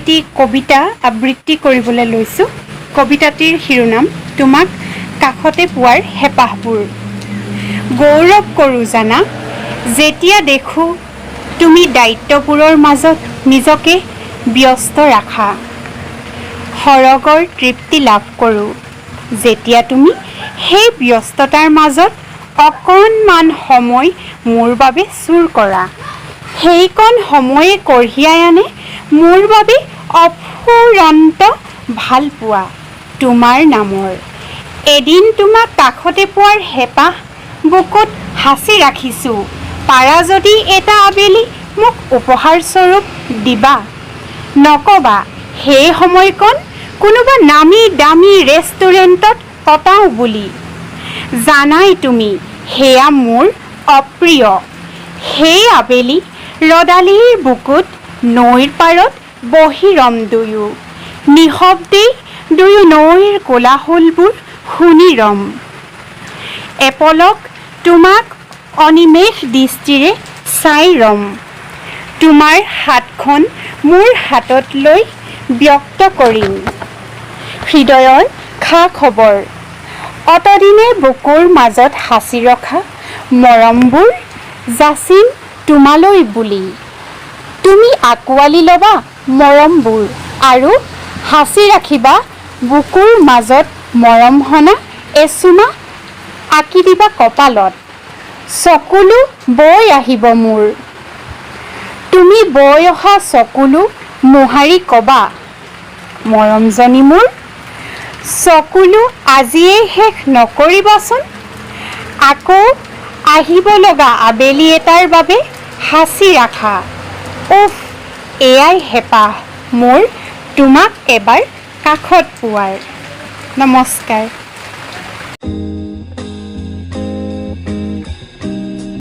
এটি কবিতা আবৃত্তি কৰিবলৈ লৈছোঁ। কবিতাটিৰ শিৰোনাম "তোমাক কাষতে পোৱাৰ হেঁপাহবোৰ"। গৌৰৱ কৰোঁ জানা, যেতিয়া দেখোঁ তুমি দায়িত্ববোৰৰ মাজত নিজকে ব্যস্ত ৰাখা। সৰগৰ তৃপ্তি লাভ কৰোঁ, যেতিয়া তুমি সেই ব্যস্ততাৰ মাজত অকণমান সময় মোৰ বাবে চুৰ কৰা। সেইকণ সময়ে কঢ়িয়াই আনে মোৰ বাবে অফুৰন্ত ভালপোৱা তোমাৰ নামৰ। এদিন তোমাক কাষতে পোৱাৰ হেঁপাহ বুকুত সাঁচি ৰাখিছোঁ। পাৰা যদি এটা আবেলি মোক উপহাৰস্বৰূপ দিবা। নক'বা সেই সময়কণ কোনোবা নামী দামী ৰেষ্টুৰেণ্টত কটাওঁ বুলি। জানাই তুমি, সেয়া মোৰ অপ্ৰিয়। সেই আবেলি ৰ'দালিৰ বুকুত নৈৰ পাৰত বহি ৰম দুয়ো। নিঃশব্দেই দুয়ো নৈৰ কোলাহলবোৰ শুনি ৰম। এপলক তোমাক অনিমেষ দৃষ্টিৰে চাই ৰম। তোমাৰ হাতখন মোৰ হাতত লৈ ব্যক্ত কৰিম হৃদয়ৰ খা খবৰ। অতদিনে বুকুৰ মাজত সাঁচি ৰখা মৰমবোৰ যাচিম তোমালৈ বুলি। তুমি আঁকোৱালি ল'বা মৰমবোৰ আৰু সাঁচি ৰাখিবা বুকুৰ মাজত। মৰম সনা এচুমা আঁকি দিবা কপালত। চকুলো বৈ আহিব মোৰ। তুমি বৈ অহা চকুলো মোহাৰি ক'বা, "মৰমজনী মোৰ, চকুলো আজিয়েই শেষ নকৰিবাচোন। আকৌ আহিব লগা আবেলি এটাৰ বাবে সাঁচি ৰাখা।" উফ, এয়াই হেঁপাহ মোৰ তোমাক এবাৰ কাষত পোৱাৰ। নমস্কাৰ।